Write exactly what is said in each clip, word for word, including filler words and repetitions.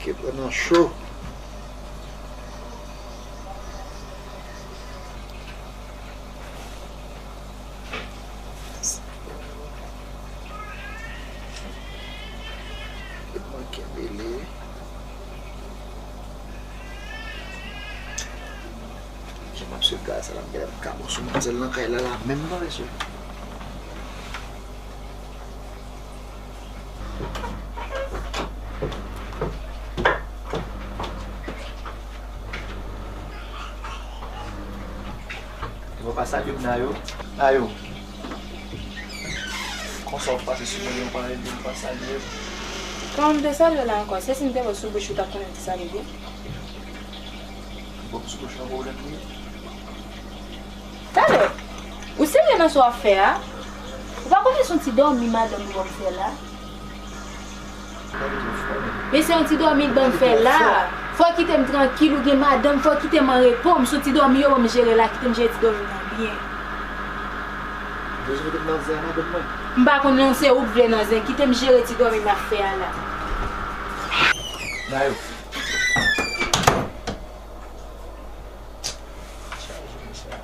Yo pran nan cho. Yo manke mele. Jan m ap swiv kay sa la, m genlè m ka bon sou manzèl nan kay la, la menm non, mesye. Ou pa salye m, Nayo? Nayo. Konsa w pase sou mwen, ou pa rele m, ou pa salye m. Kòman m te salye w la ankò? Se si m te wè w sou bouch ou, w t ap konnen m te salye w wi. Bon, m sou bouch la, pwoblèm li ye. Talè, ou serye nan sa w ap fè a? Ou pa konnen se yon ti dòmi madanm ou ban m fè la? Men se yon ti dòmi l ban m fè la. Fò w kite m trankil, ou gen madanm, fò w kite m an repo. M se yon ti dòmi yo ban m jere la, kite m jere ti dòmi m nan byen. Bezwen mete m nan zen a madanm mwen. M pa konnen non, se ou k vle nan zen. Kite m jere ti dòmi m ap fè a la. Nayo. Chaje mesye a.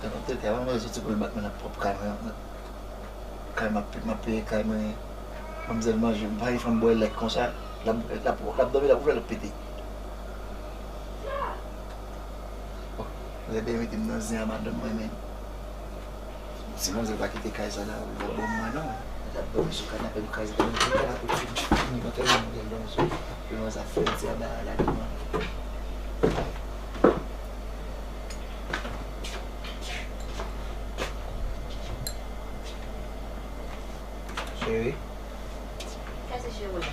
Tan nou tete a, manman soti pou l bat mwen nan pwòp kay mwen. Kay m ap, m ap peye kay mwen. Manmzèl manje, m pa gen fanm bwè lèt konsa. L ap, l ap, l ap dòmi, l ap ouvè, l ap pete. Bon, rete mete m nan zen a madanm mwen, men. Si manzèl pa kite kay sa la, li p ap ban m mwen non. Li t ap dòmi sou kanape m kraze, kanape m kraze, kanape m fini, mwen tèlman mwen gen dòmi sou li. Yo wè sa fè ti a ba la devan. Cheri. Kiyès ki cheri w la?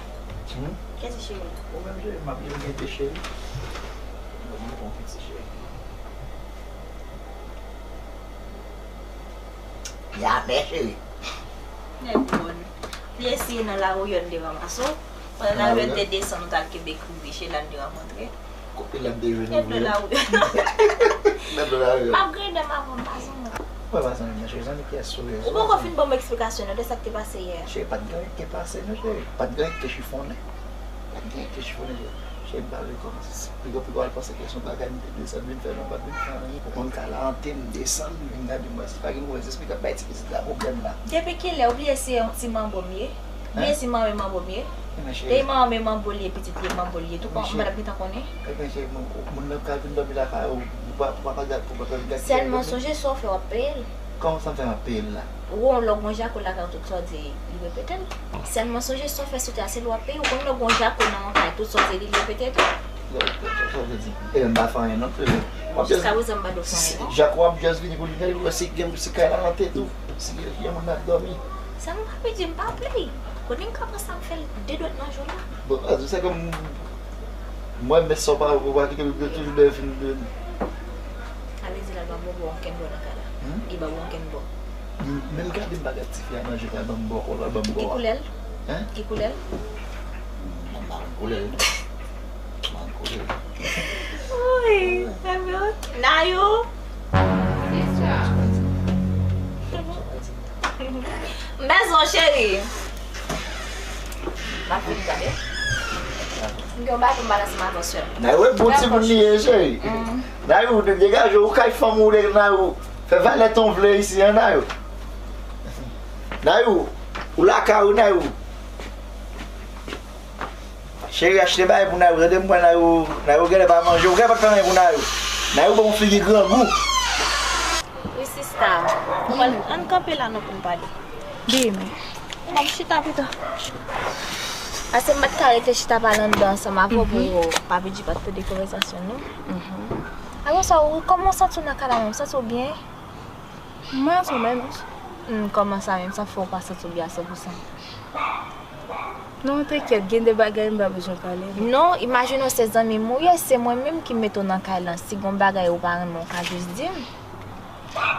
Hmm? Kiyès ki cheri w la? Ou menm cheri, m ap rele w cheri. Ou menm ou piti cheri. Ya, men cheri. Nèg bon. Li eseye nan lawiyòn te ranmase w. Pandan lawiyòn te desann, ou t al kenbe kribiche la, l te rankontre. Kote l ap te jwenn ou menm? Nèg lawiyòn. M ap grede m avan m pa zanmi. Mwen pa zanmi nan cheri, zanmi kiyès ou ye? Ou poko fin ban m eksplikasyon non de sa k te pase yè a. Cheri, pa t gen anyen ki te pase non cheri. Pa t gen anyen ki te chifonnen. Pa t gen anyen ki te chifonnen cheri. Cheri, m pa vle kòmanse. Piga piga w al panse ke se yon bagay m te desann vin fè non, m pa t vin fè anyen. Ou konn kay la antre, m desann, m vin gade m wè si pa gen move zespri k ap bay ti pitit la pwoblèm la. Depi kilè ou bliye se yon ti manbo m ye? Bliye si manman manbo m ye? Depi manman manbo l ye, pitit li manbo l ye tou, m pa t ap gentan konnen. Ebyen cheri, moun nan ka vin dòmi lakay ou, ou pa, ou pa, ou pa gade. Sèlman sonje sa w fè w ap peye l. Kòman sa m fè m ap peye l la? Ou wè lè w gon jako lakay ou tout sa w di li repete l. Sèlman sonje sa w fè sou tè a se li w ap peye. Ou konn lè w gon jako nan yon kay tout sa w di li repete tou. Sa w vle di? E m pa fè anyen non. Jiska prezan m pa do fè anyen non. Jako ap just vini pou li veye, wè si gen, si kay la antre tou, si gen moun ap dòmi. Sa m pa vle di m pa play. Konnen m ka pran sa m fè l de dwèt nan jou la. Bon, sa se kòm mwen men sa w pa, ou pa kite l toujou dèyè fin de. Sa vle di la l pa bon bò ankenn bò nan kay la. Li pa bon ankenn bò. Menm gade m pa gad tifi a nan je, pa ban m bò, kò l pa ban m bò a. Ki koulè l? Hein? Ki koulè l? Mwen pa konn koulè l. Mwen pa konn koulè l. Wi, ebyen, Nayou. M bezwen w, cheri. M ap vin tande. M gen yon bagay pou m pale ansanm avè w sèl. Nayou, e bon timoun li ye, cheri. Nayou, degaje w, ou kay fanm ou, Nayou. Fè valè tan w vle isi an, Nayou. Nayou, ou lakay ou, Nayou. Cheri, achte bagay pou Nayou, tande m pran Nayou, Nayou genlè pa manje, ou genlè pa t fè anyen pou Nayou. Nayou ba w figi grangou. Wi, sista. Ann kanpe la non pou n pale. Byen. Bon, m chita pito. Paske m pa t ka rete chita pale anndan ansanm avè w pou Papi G pa t tande konvèsasyon nou. Apre sa, ou, kòman w santi w nan kay la menm? Ou santi w byen? Mwen ansanm menm. Hmm, kòman sa menm? Sa fè w pa santi w byen a san pou san? Non, te kyèt, gen de bagay m pa bezwen pale, non. Non, imajine w se zanmi m ou ye, se mwen menm ki mete w nan kay lan. Si gon bagay ou pa renmen, ou ka jis di m.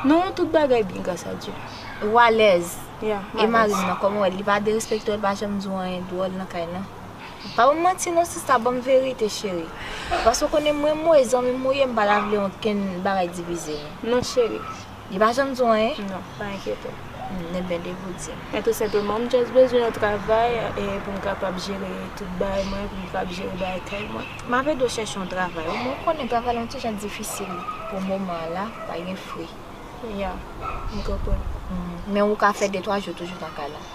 Non, tout bagay byen, gras a Dye. Ou alèz. Ya, m alèz. E mari m nan, kòman w wè l? Li pa derespekte w, li pa janm di w anyen dwòl nan kay lan? Pa ban m manti non, sista, ban m verite, cheri. Paske w konnen mwen, mwen, zanmi m ou ye, m pa ta vle okenn bagay divize nou. Non, cheri. Li pa janm di w anyen? Non, pa enkyete w. Hmm, ebyen, depi w di m. Men tou senpleman, m just bezwen yon travay, e, pou m kapab jere tout bagay mwen, pou m kapab jere bagay kay mwen. M ap ede w chèche yon travay. Ou konnen travay la yon ti jan difisil pou moman an la, pa gen fri. Ya, m konprann. Hmm, men ou ka fè de twa jou toujou nan kay la.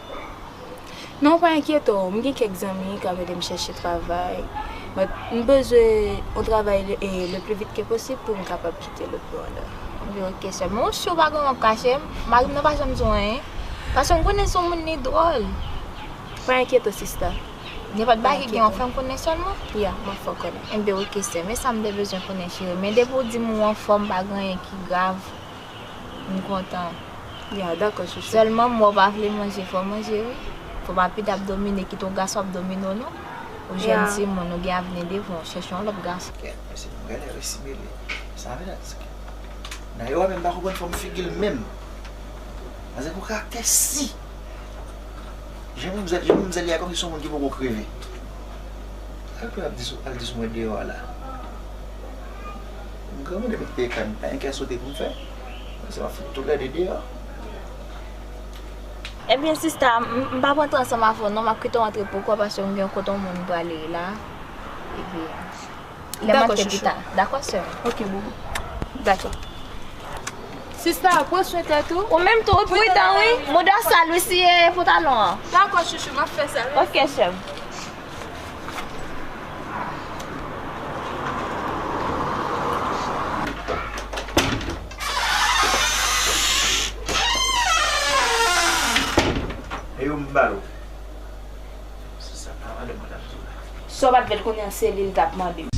Non, pa enkyete w, m gen kèk zanmi k ap ede m chèche travay. But m bezwen yon travay le, e, le pli vit ke posib pou m kapab kite lòt bò a la. Wi, ok, sè m. Men ou si w pa gen anyen w ap kache m? Mari m nan pa janm di w anyen. Paske m konnen se yon moun li dwòl. Pa enkyete w, sista. Nenpòt bagay ki gen w fè m konnen sèlman. Ya, m ap fè w konnen. Enben, ok, sè m. E sa m te bezwen konnen, cheri. Men depi w di m ou anfòm, pa gen anyen ki grav. M kontan. Ya, dakò, chouchou. Sèlman, m wè w pa vle manje, fò w manje, wi. Fò w pa pede ap domine, kite yon gason ap domine w, non. Ou jèn timoun, ou gen avni devan w, chèche yon lòt gason. Kèt, mesye, m genlè resi mele. Sa vle di ke Nayou a menm pa konprann fòm figi l menm. Manzè gon karaktè si. Jan manmzèl, jan manmzèl ye a kòmsi se yon moun ki poko kreve. Sa l ap di sou, al di sou mwen deyò a la. M granmoun depi m te ekran, pa gen kè sote pou m fè. Sa m ap fout toulède deyò. Ebyen, sista, m, m pa pran tan ansanm avè w non, m ap kite w antre pou kò w paske m gen yon kote yon moun m prale la. Epi, lè m antre pita. Dakò, sè m. Ok, boo. Dakò. Sista, pran swen tèt ou. Ou menm tou, wi, pridan, wi. Mouda sal, wi, siye pantalon an. Dakò, chouchou, m ap fè sa, wi. Ok, sè m. E yo m ba l ou. Se sa, pa madanm mwen t ap di w la. Sa w pa t fè l konnen an, se li l t ap mande m.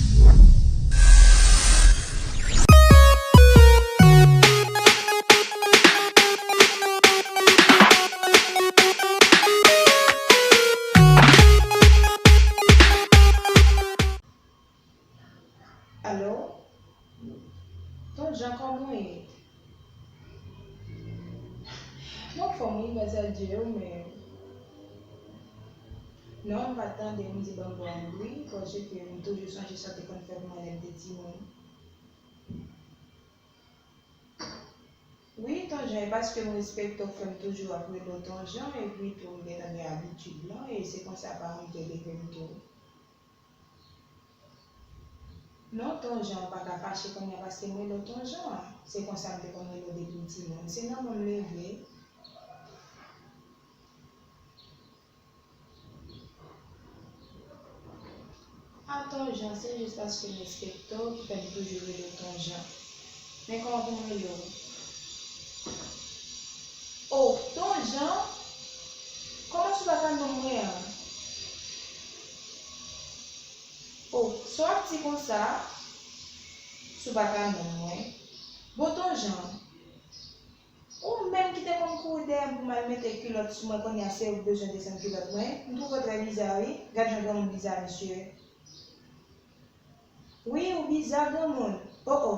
Alo? Ton Jan, kòman w ye? M anfòm wi, gras a Dye, ou menm? Non, m pa t tande m di ban m bwè yon dri, paske m toujou sonje sa w te konn fè pou mwen lè m te timoun. Wi, Ton Jan, e paske m respekte w k fè m toujou ap rele w Ton Jan, epi tou m gentan gen abitid lan, e se konsa paran m te leve m tou. Non, Ton Jan, ou pa ka fache kounye a paske m rele w Ton Jan. Se konsa m te konn rele w depi m timoun. Se nòmal m leve. A Ton Jan, se jis paske m respekte w ki fè m toujou rele w Ton Jan. Men kòman pou m rele w? O, Ton Jan? Kòman si w pa ka nonm mwen an? O, sa w ap di konsa? Si w pa ka nonm mwen? Bon, Ton Jan, ou menm ki te konn kouri dèyè m pou m al mete kilòt sou mwen, kounye a se ou k bezwen desann kilòt mwen? M twouve w trè biza, wi. Gad jan granmoun biza, mesye. Wi, ou biza granmoun. O, o.